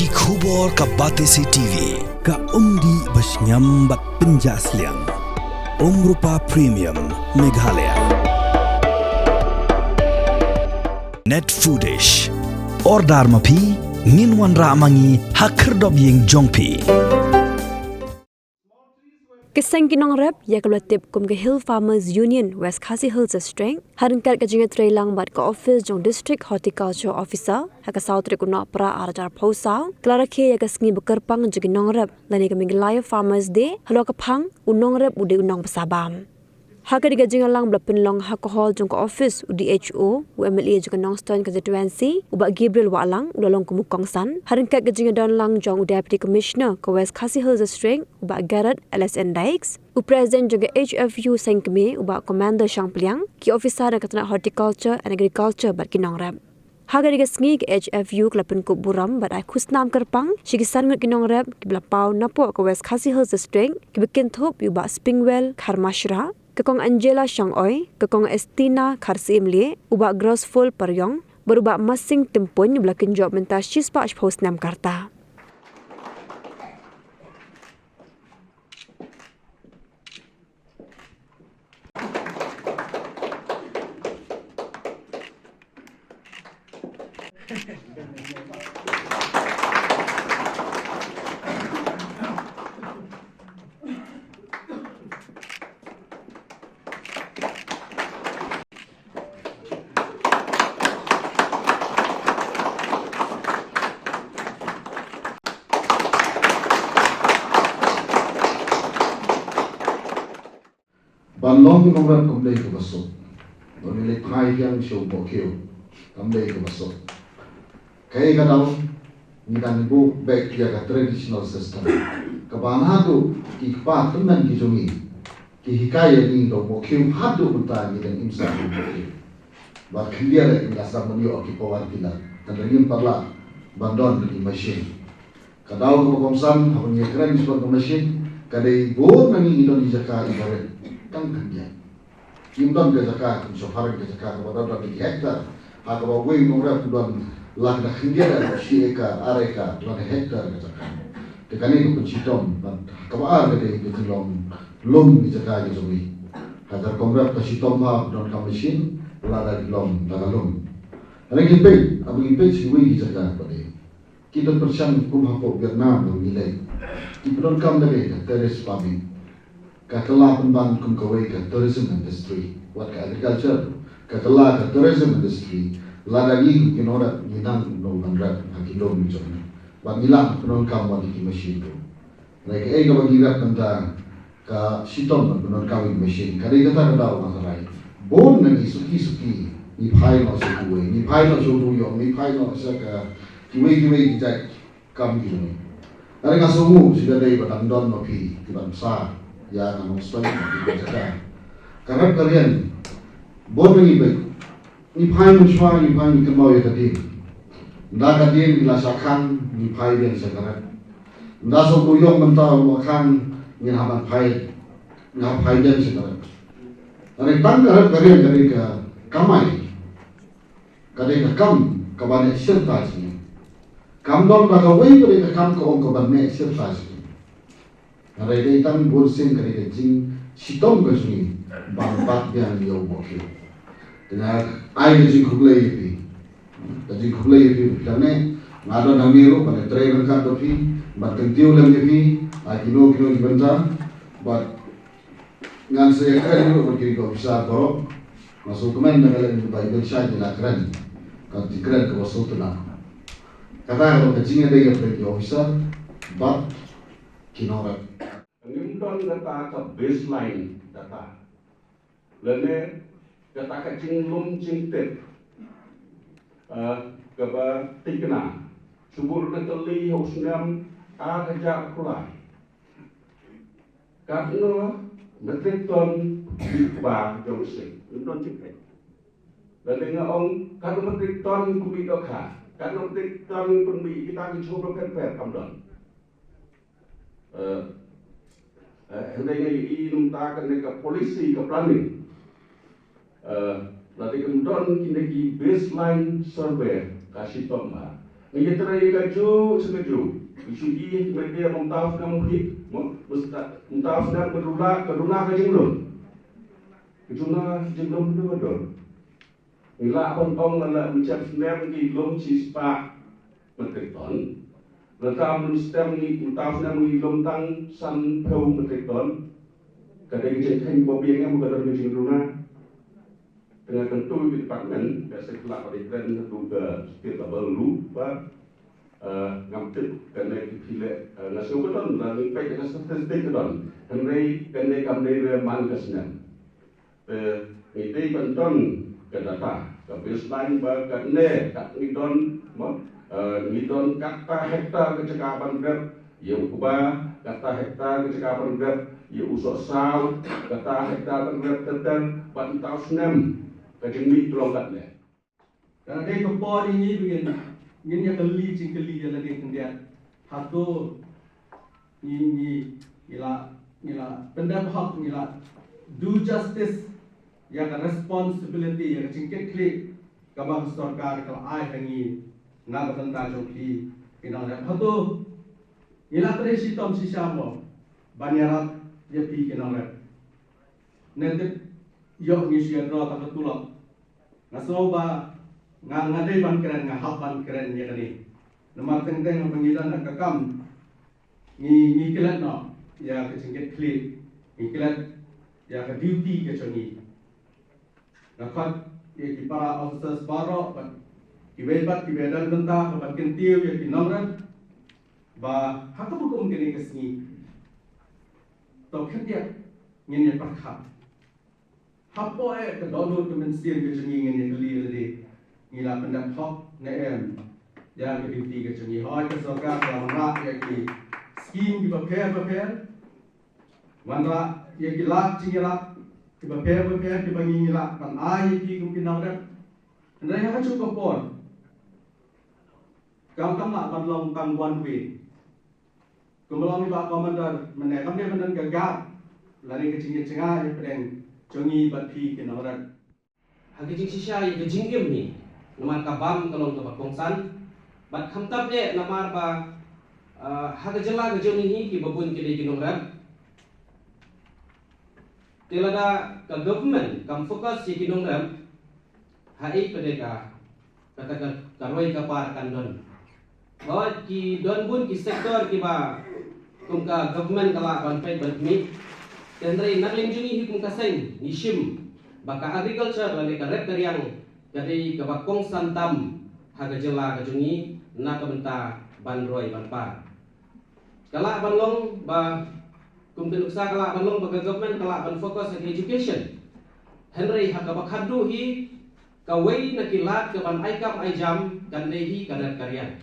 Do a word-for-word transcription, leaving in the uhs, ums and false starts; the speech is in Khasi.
Ki khubor ka Batesi T V, ka umdih ba shngiam bad pynjah sliang. Umrupa Premium, Meghalaya. Net Foodish. Order ma phi, ngin wanrah ma ngi ha khyrdop ïing jong phi. Ka seng ki nongrep, ïa kaba la tip kum ka Hill Farmers Union, West Khasi Hills District, ha ryngkat ka jingïatreilang bad ka office jong District Horticulture Officer, ha ka saw tarik u Nohprah ar hajar arphew saw, ka la rakhe ïa ka sngi ba kyrpang jong ki nongrep, lane ka Meghalaya Farmers Day, halor ka phang, u nongrep u dei u nongbsabam. Ha kane ka jingïalang ba la pynlong ha ka hall jong ka office u D H O, u M L A jong ka Nongstoiñ Constituency, u Bah Gabriel Wahlang, u la long kum u kongsan, ha ryngkat ka jingïadonlang jong u Deputy Commissioner ka West Khasi Hills District, u Bah Garod L S N Dykes, u President jong ka H F U Seng Kmie, u Bah Commander Shangpliang, ki officer na ka tnat Horticulture and Agriculture bad ki nongrep. Ha kane ka sngi ka H F U ka la pynkup burom bad ai khusnam kyrpang sha ki san ngut ki nongrep kiba la paw napoh ka West Khasi Hills District, kiba kynthup ïa u Bah Spingwell Kharmashra, ka Kong Angela Shangoi, ka Kong Estina Kharsiemlieh, u Bah Grosful Pariong, bad u Bah Masing Tympuiñ, ba la kynjoh mynta shispah shiphew snem ka rta. Ban long nongrep kam dei kaba suk. Ban leit phai biang sha u bohkiew kam dei kaba suk. Kaei ka daw, ngi dang buh beit ïa ka traditional system. Kaba naduh ki kpa tymmen ki jong ngi ki hikai ïa ngi da u bohkiew, haduh mynta ngi dang im sah da u bohkiew. Bad khyndiat ngi la sdang ban ïoh ki power tiller. Tang ba ngim pat lah ban don ki machine. Ka daw kaba kongsan haba ngi ïakren shaphang ka machine, ka dei bun na ngi ngi don ki jaka iba rit tang khyndiat. Kim don ka jaka, kim shym phareng ka jaka kaba don da ki hektar. Ha kaba uwei u nongrep u don la ka da khyndiat, shi eka, ar eka, la da hektar ka jaka. Te kane ka pynshitom, bad kaba ar ka dei ka jinglong lum ki jaka ki jong ngi. Ha ka rukom rep ka shitom bha ba don ka machine, lada ki long da ka lum. Hynrei ngi peit, haba ngi peit sha kiwei ki jaka ba dei, ki don pyrshang kum hapoh Vietnam ba ngi leit. Ki pyndonkam da ka terrace farming. Ka kylla pynban kum kawei ka tourism industry. Wat ka agriculture, ka kylla ka tourism industry. Lada ngi kum ki nongrep ngi nang kumno ban rep ha ki lum jong ngi. Bad ngi lah pyndonkam wat ki machine ruh. Hynrei kaei kaba ngi rep mynta, ka shitom ban pyndonkam ïa ki machine. Ka dei kata ka daw ba nga tharai bun na ngi suki suki ngi phai noh sha kiwei, ngi phai noh sha u ruyong, ngi phai noh sha ka kiwei kiwei ki jait kam ki jong ngi. Hynrei nga sngew shu da dei ba dang don ma phi kiban bsa ïa ka Nongstoiñ, ïa ka jaka. Ka rep ka riang bun na ngi beit. Ngi phai mynshuwa, ngi phai ngi kynmaw ïa ka dien. Ynda ka dien ki la shah khang, ngi phai biang sha ka rep. Ynda sha u ruyong mynta u la khang, ngin hap ban phai, ngin hap phai biang sha ka rep. Hynrei tang ka rep ka riang ka dei ka kamai, ka dei ka kam kaba neh shirta jong ngi. Kam don ba kawei ka dei ka kam ka ong kaba neh shirta jong ngi. Hynrei dei tang bun sien ka dei ka jingshitom ka jong ngi ban bat biang ïa u bohkiew. Te nga ai ka jingkhublei ïa phi. Ka jingkhublei ïa phi ba phi dang neh. Nga don hangne ruh ban ïatrei ryngkat bad phi, ban kyntiew lem ïa phi ha kino kino ki bynta. Bad ngan sa ïakren ruh bad ki officer baroh. Nga sngewkmen ba nga leh ba i Bill Shine i la kren ka jingkren kaba sngewtynnat. Kata ka long ka jingïadei ïa ki officer bad ki nongrep. Ngim don kata ka baseline data lane kata ka jinglum jingtip, eh, kaba thikna. Shu bud na ka li ha u snem ar hajar arphew lai, katno metric ton ba jong sing, ngim don jingtip. Lane nga ong katno metric ton pynmih dohkha, katno metric ton pynmih kita ki jhur pynper, kam don. Eh, eh, hynrei nga ïohi mynta kane ka policy ka planning, eh, lada kam don kine ki baseline survey ka shitom bha. Ngi ïatrei ïa kajuh sa kajuh. Ngi shu ïohi ïa ki media ba mynta u snem u hit, mo, mynta u snem ka duna, ka duna ka jinglum. Ka duna ka jinglum ka duna ka duna. Ngi lah ban ong lada mynta u snem ngi lum shispah metric ton. Lada mynta u snem ngi, mynta u snem ngi lum tang sanphew metric ton. Ka dei ka jingkheiñ ba biang em ka don ka jingduna. Te nga kyntu ïa ki department, ka sek la ka dei kren ka tu ka state level lu ba, eh, ngam tip kane ki phi leh, eh, nga shu ka don la ngi peit ka statistic ka don. Hynrei kane kam dei re man ka snem. Te ngi dei ban don ka data ka baseline ba kane ka ngi don mo, eh, ngi don kata hektar ka jaka ban rep ïa u kba, kata hektar ka jaka ban rep ïa u sohsaw, kata hektar ban rep ter ter, bad mynta u snem ka jingmih ka long katne. Ka dei ka por ïa ngi ba ngin, ngin ïa kylli jingkylli ïa lade khyndiat. Hato ngi, ngi, ngi la, ngi la pyndep hok, ngi la do justice ïa ka responsibility, ïa ka jingkitkhlieh kaba ka sorkar ka la ai ha ngi na ka bynta jong phi ki nongrep? Hato ngi la trei shitom shisha mo ban ïarap ïa phi ki nongrep? Ne tip ïoh ngi shu ïa draw tang ka tulop. Nga sngew ba nga, nga dei ban kren, nga hap ban kren ïa kane. Namar teng teng haba ngi don ha ka kam, ngi, ngi klet noh ïa ka jingkitkhlieh, ngi klet ïa ka duty ka jong ngi. Nga khot ïa ki para officers baroh bad kiwei pat kiba don bynta ban kyntiew ïa ki nongrep ba ha kaba kum kane ka sngi, to khyndiat ngin ïa pyrkhat. Hapoh eh ka dohnud ka mynsiem ka jong ngi, ngin ïa kylli lade, ngi la pyndep hok ne em ïa ka duty ka jong ngi? Hooid, ka sorkar ka wanrah ïa ki skim kiba pher bapher, wanrah ïa ki lad jingïarap kiba pher bapher kiba ngi, ngi lah ban ai ïa ki kum ki nongrep. Hynrei ha kajuh ka por kam, kam lah ban long tang one way. Kumba long i Bah Commander mynne, kam dei ban don ka gap lane ka jingïatjngai hapdeng jong ngi bad phi ki nongrep. Ha ka jingshisha ïa ka jingim hi, namar ka bam ka long kaba kongsan. Bad khamtam eh namar ba, ah, ha ka jylla ka jong ngi hi kiba bun ki dei ki nongrep. Te lada ka government kam focus ïa ki nongrep, ha ei pat ka, kata ka, ka roi ka par kan don. Hooid, ki don bun ki sector kiba kum ka government ka lah ban peit ban khmih. Te hynrei na ka liang jong ngi hi kum ka seng ngi shim ba ka agriculture lane ka rep ka riang ka dei kaba kongsan tam ha ka jylla ka jong ngi na ka bynta ban roi ban par. Ka lah ban long ba, kum ka nuksa, ka lah ban long ba ka government ka lah ban focus ha ka education. Hynrei ha kaba khatduh hi, kawei na ki lad kaban ai kam ai jam kan dei hi ka rep ka riang.